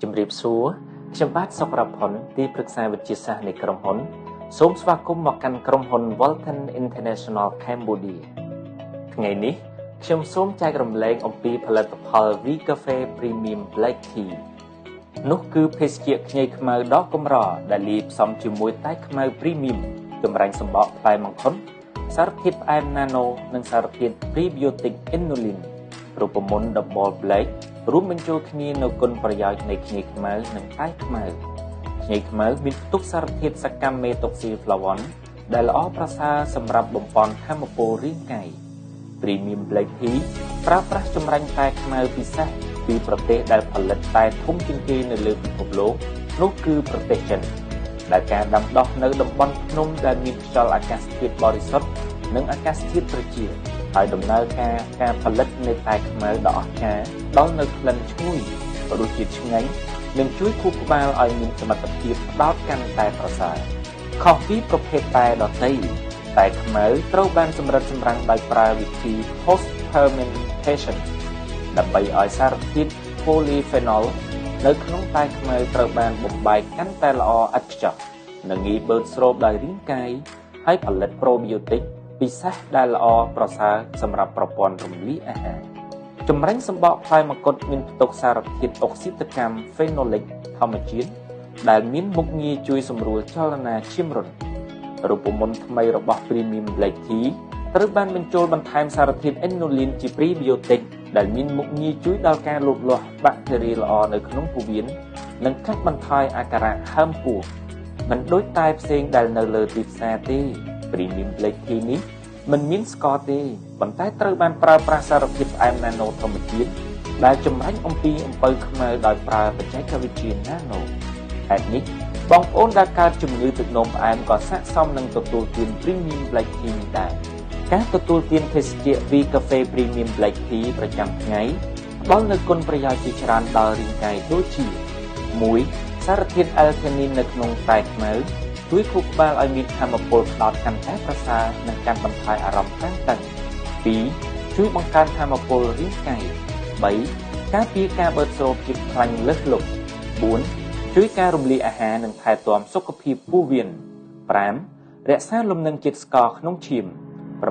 ជំរាបសួរខ្ញុំបាទសុករផុនទីប្រឹក្សាវិទ្យាសាស្ត្រនៃក្រុមហ៊ុនសូមស្វាគមន៍មកកាន់ក្រុមហ៊ុន Walton International Cambodia។ ថ្ងៃនេះខ្ញុំសូមចែករំលែកអំពីផលិតផល V Cafe Premium Black Tea នោះគឺភេសជ្ជៈខ្ញីខ្មៅដ៏កម្រដែលលាយផ្សំជាមួយតែខ្មៅ Premium ចម្រាញ់សម្បកផ្លែមង្ឃុតសារធាតុផ្អែម Nano និងសារធាតុ Prebiotic Inulin រូបមន្ត Double Black រួមបញ្ចូលគ្នានូវគុណប្រយោជន៍នៃខ្ញីខ្មៅនិងតែខ្មៅខ្ញីខ្មៅមានផ្ទុកសារធាតុសកម្មមេតុកស៊ីហ្វ្លាវ៉ុនដែលល្អប្រសើរសម្រាប់បំប៉នថាមពលរាងកាយ Premium Black Tea ប្រើប្រាស់ចម្រាញ់តែខ្មៅពិសេសពីប្រទេសដែលផលិតតែធំជាងគេនៅលើពិភពលោកនោះគឺប្រទេសចិនដែលការដាំដុះនៅតំបន់ភ្នំដែលមានខ្យល់អាកាសធាតុបរិសុទ្ធនិងអាកាសធាតុត្រជាក់ហើយដំណើរការការផលិតនៃតែខ្មៅដ៏អស្ចារ្យផ្ដល់នូវក្លិនឈ្ងុយរសជាតិឆ្ងាញ់និងជួយខួរក្បាលឲ្យមានសមត្ថភាពផ្ដោតកាន់តែប្រសើរខុសពីប្រភេទតែដទៃតែខ្មៅត្រូវបានសម្រិតសម្រាំងដោយប្រើវិធី post fermentation ដើម្បីឲ្យសារធាតុ polyphenol នៅក្នុងតែខ្មៅត្រូវបានបំបែកកាន់តែល្អឥតខ្ចោះនិងងាយបឺតស្រូបដោយរាងកាយហើយផលិត probiotic ពិសេសដែលល្អប្រសើរសម្រាប់ប្រព័ន្ធរំលាយអាហារចម្រាញ់សម្បកផ្លែមង្ឃុតមានផ្ទុកសារធាតុអុកស៊ីតកម្ម phenolic ធម្មជាតិដែលមានមុខងារជួយសម្រួលចលនាឈាមរត់រូបមន្តថ្មីរបស់ Premium Black Tea ត្រូវបានបញ្ចូលបន្ថែមសារធាតុ inulin ជា prebiotic ដែលមានមុខងារជួយដល់ការលូតលាស់បាក់តេរីល្អនៅក្នុងពោះវៀននិងកាត់បន្ថយអាការៈហើមពោះមិនដូចតែផ្សេងដែលនៅលើទីផ្សារទេ Premium Black Tea នេះមិនមានស្ករទេប៉ុន្តែត្រូវបានប្រើប្រាស់សារធាតុផ្អែម Nano ធម្មជាតិដែលចម្រាញ់អំពីអំពៅខ្មៅដោយប្រើបច្ចេកវិទ្យា Nano។ ហេតុនេះបងប្អូនដែលកើតជំងឺទឹកនោមផ្អែមក៏ស័ក្តិសមនឹងទទួលទាន Premium Black Tea នេះដែរការទទួលទានភេសជ្ជៈ V Cafe Premium Black Tea ប្រចាំថ្ងៃផ្ដល់នូវគុណប្រយោជន៍ជាច្រើនដល់រាងកាយដូចជា1សារធាតុ L-theanine នៅក្នុងតែខ្មៅជួយខួរក្បាលឲ្យមានថាមពលផ្ដោតកាន់តែប្រសើរនិងកាត់បន្ថយអារម្មណ៍តានតឹង2ជួយបង្កើនថាមពលរាងកាយ3ការពារការបឺតស្រូបជាតិខ្លាញ់លើសលប់4ជួយការរំលាយអាហារនិងថែទាំសុខភាពពោះវៀន5រក្សាលំនឹងជាតិស្ករក្នុងឈាម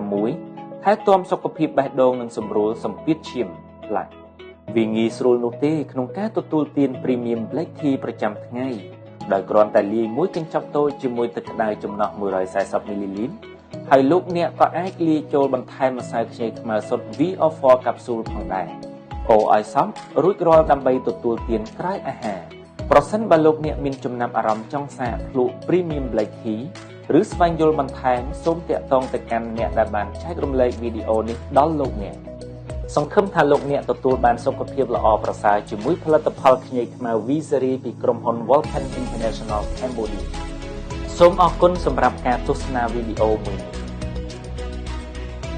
6ថែទាំសុខភាពបេះដូងនិងសម្រួលសម្ពាធឈាមឡាក់វាងាយស្រួលនោះទេក្នុងការទទួលទាន Premium Black Tea ប្រចាំថ្ងៃដោយគ្រាន់តែលាយមួយកញ្ចប់តូចជាមួយទឹកក្តៅចំណុះ140មីលីលីត្រហើយលោកអ្នកក៏អាចលាយចូលបន្ថែមម្សៅខ្ញីខ្មៅសុទ្ធ VO4 កាប់ស៊ូលផងដែរកូរឲ្យសព្វរួចរាល់ដើម្បីទទួលទានក្រោយអាហារប្រសិនបើលោកអ្នកមានចំណាប់អារម្មណ៍ចង់សាកភ្លក់ Premium Black Tea ឬស្វែងយល់បន្ថែមសូមទាក់ទងទៅកាន់អ្នកដែលបានចែករំលែកវីដេអូនេះដល់លោកអ្នកសង្ឃឹមថាលោកអ្នកទទួលបានសុខភាពល្អប្រសើរជាមួយផលិតផលខ្ញីខ្មៅ V Series ពីក្រុមហ៊ុន Walton International Cambodia។ សូមអរគុណសម្រាប់ការទស្សនាវីដេអូមួយនេះ។